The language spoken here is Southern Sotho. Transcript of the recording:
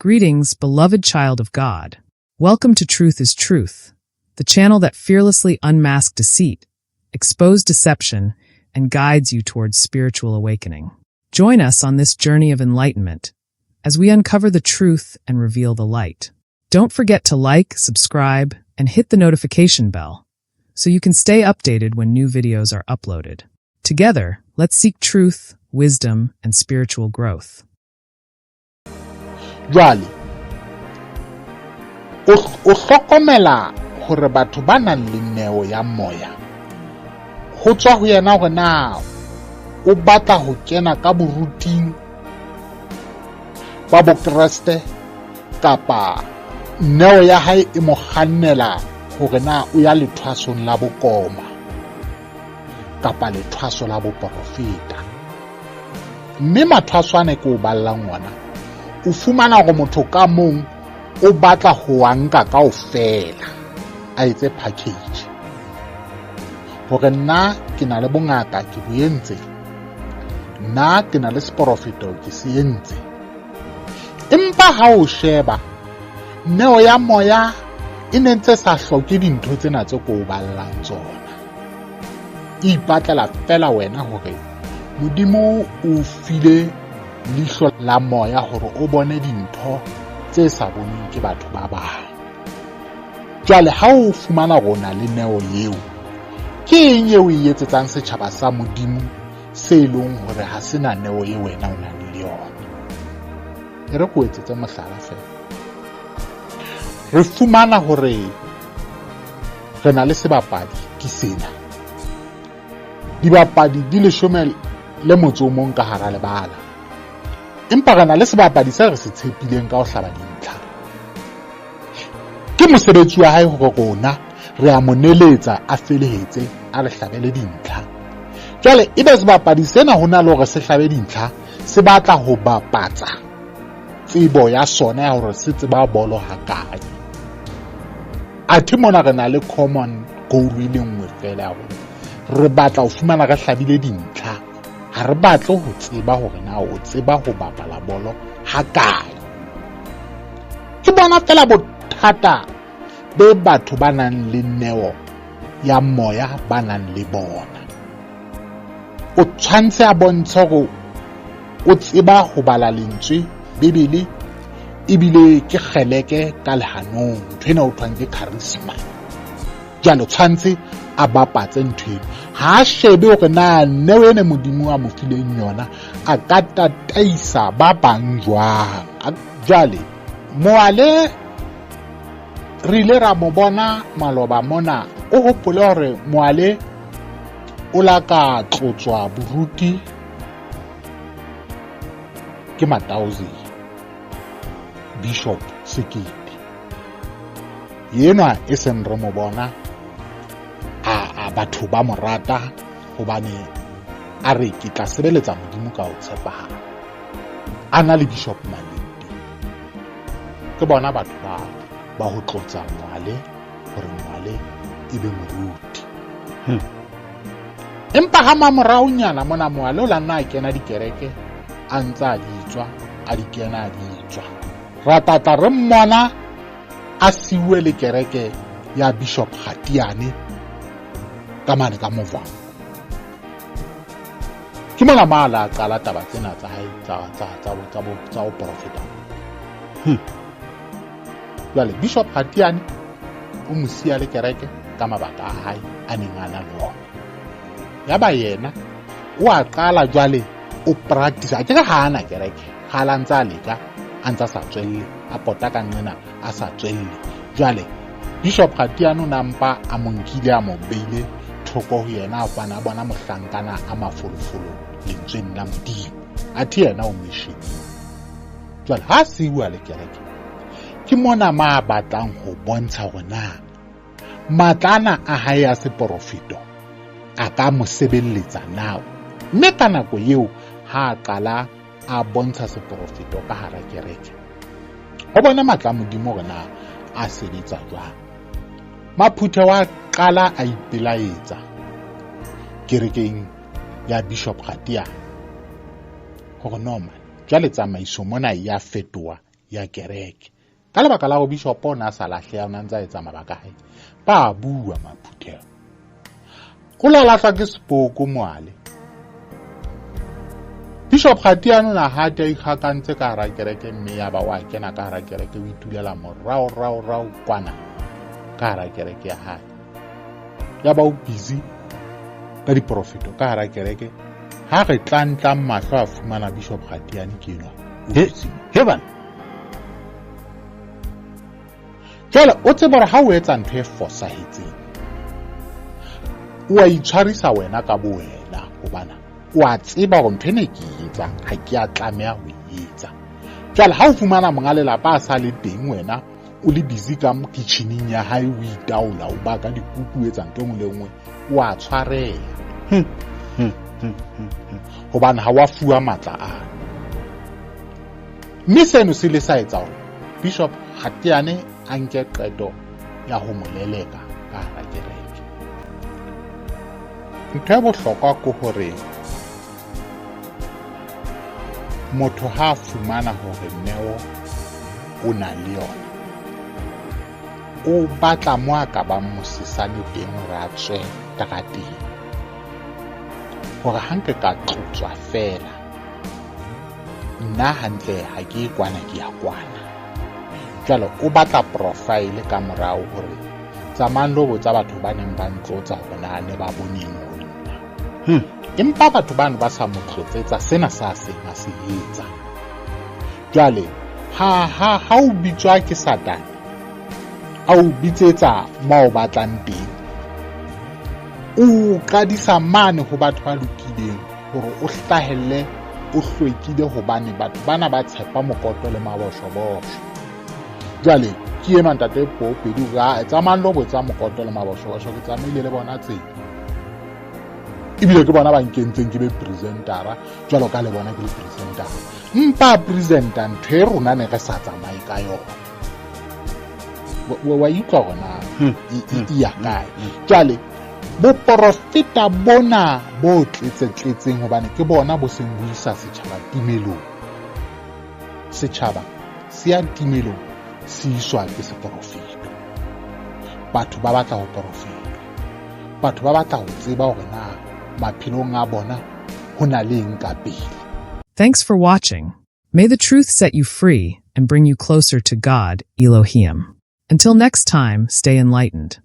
Greetings, beloved child of God. Welcome to Truth is Truth, the channel that fearlessly unmasks deceit, exposes deception, and guides you towards spiritual awakening. Join us on this journey of enlightenment as we uncover the truth and reveal the light. Don't forget to like, subscribe, and hit the notification bell so you can stay updated when new videos are uploaded. Together, let's seek truth, wisdom, and spiritual growth. Jwale o hlokomela hore batho ba nang le neo ya moya, ho tswa ho yena hore na o batla ho kena ka boruting ba Bokreste kapa neo ya hae e mo kgannela hore na o ya lethwasong la bokoma kapa lethwaso la boporofeta. Mme mathwaso ana ke o ballang ona, o fumana hore motho ka mong o batla ho wa nka kaofela, a etse package. Hore nna ke na le bongaka ke bo entse, nna ke na le seporofeto ke se entse. Empa ha o sheba neo ya moya e ne ntse sa hloke dintho tsena tse ko o ballang tsona. E ipatlela fela wena hore Modimo o file leihlo la moya hore o bone dintho tse sa bonweng ke batho ba bang. Jwale ha o fumana hore o na le neo eo, ke eng eo e etsetsang setjhaba sa Modimo se e leng hore ha se na neo e wena o nang le yona? E re ke o etsetse mohlala fela. Re fumana hore re na le sebapadi ke sena. Dibapadi di 11 ka hara lebala. Empa re na le sebapadi se re se tshepileng ka ho hlaba dintlha. Ke mosebetsi wa hae hore rona re a mo neletsa a felehetse a re hlabele dintlha. Jwale ebe sebapadi sena ho na le hore se hlabe dintlha, se batla ho bapatsa tsebo ya sona ya hore se tseba bolo hakae. Athe mona re na le common goal e le nngwe fela ya hore re batla ho fumana re hlabile dintlha. Ha re batle ho tseba hore na o tseba ho bapala bolo hakae. Ke bona fela bothata be batho ba nang le neo ya moya ba nang le bona. O tshwantse a bontshe hore o tseba ho bala lentswe Bibele, ebile ke kgeleke ka lehanong, ntho ena o thwang ke charisma. Jwale tshwantse a bapatse ntho eno. Ha a shebe hore na neo ena Modimo a mo fileng yona a ka tataisa ba bang jwang. Jwale Moale re ile ra mo bona maloba mona. O hopole hore Moale o la ka tlotswa boruti ke Matauzi Bishop Sekete. Yenwa e seng re mo bona a batho ba mo rata hobane a re ke tla sebeletsa Modimo ka ho tshepahala. A na le Bishop Malindi. Ke bona batho ba ho tlotsa Moale hore Moale e be moruti. Empa ha mamoraonyana mona Moale o la nna a kena dikereke a ntse a di tswa, a di kena a di tswa. Ra tlatla re mmona a siuwe le kereke ya Bishop Gatiane ka mane ka Movango. Ke mona ma la qala taba tsena tsa hae tsa ho porofeta. Jwale Bishop Gatiane o mo siya le kereke ka mabaka a hae a neng a na le ona. Yaba yena o a qala jwale o practice. A ke re ha ana kereke, ha la ntsa leka, a ntsa sa tswelle, a pota ka nqena a sa tswelle. Jwale Bishop Gatiane o nampa a mo nkile a mo beile thoko ho yena, a kwana a bona mohlankana a mafolofolo lentsweng la Modimo. Athe yena o meshini. Jwale ha siuwa le kereke, ke mona ma batlang ho bontsha hore na matla ana a hae a seporofeto a ka mo sebelletsa na. Mme ka nako eo ha a qala a bontsha seporofeto ka hara kereke, ho bona matla a Modimo hore na a sebetsa jwang. Maphuthe wa qala a ipelaetsa kerekeng ya Bishop Gatiane hore no man, jwale tsamaiso mona ya fetoha ya kereke. Ka lebaka la hore bishop o ne a sa lahleha, o ne a ntse a etsa mabaka a hae, ba bua maphuthelo. O la lahlwa ke sepoko moale. Bishop Kgatiane o ne a hate a ikgakantse ka hara kereke, mme ya ba wa kena ka hara kereke, o itulela morao rao rao kwana ka hara kereke ya hae. Ya ba o busy ka diprofeto ka hara kereke. Ha re tlantlang mahlo a fumana Bishop Kgatiane ke enwa. He bana. Jwale o tsebe hore ha o etsa ntho e fosahetseng, o a itshwarisa wena ka bo wena, hobana o a tseba hore ntho ena e ke e etsang ha ke a tlameha ho e etsa. Jwale ha o fumana monga lelapa a sa le teng, wena o le busy ka kitchening ya hae, o itaola, o baka dikuku, o etsa ntho e nngwe le nngwe, o a tshwareha. Hobane ha wa fuwa matla ano. Mme seno se ile sa etsa hore Bishop Kgatiane a nke qeto ya ho mo leleka ka hara kereke. Ntho ya bohlokwa ke hore motho ha a fumana hore neo o na le yona, o batla mo a ka bang mosesane teng hore a tswe terateng, hore ha nke ka tlotswa feela, nna hantle ha ke ye kwana, ke ya kwana. Jwale o batla profile ka morao hore tsamayang lo botsa batho ba neng ba ntlotsa hore na ne ba boneng ho nna. Empa batho bano ba sa mo tlotsetsa sena sa seng a se etsa. Jwale ha o bitswa ke Satane, a o bitsetsa mo o batlang teng, o qadisa mane ho batho ba lokileng hore o hlahelle o hlwekile, hobane batho bana ba tshepa mokoto le maboshobosho. Jwale ke enwa ntate Popedi o re, tsamayang lo botsa mokoto le maboshobosho, ke tsamaile le bona tsela. Ebile ke bona ba nkentseng ke be presentera, jwalo ka le bona ke le presentera. Mpa presenter ntho e rona ne re sa tsamaye ka yona. Wa utlwa hore na e ya kae. Jwale boporofeta bona bo tletsetletseng, hobane ke bona bo seng bo isa setjhaba timelong. Setjhaba se ya timelong, se iswa ke seporofeto. Batho ba batla ho porofetwa. Batho ba batla ho tseba hore na maphelong a bona ho na le eng ka pele. Thanks for watching. May the truth set you free and bring you closer to God, Elohim. Until next time, stay enlightened.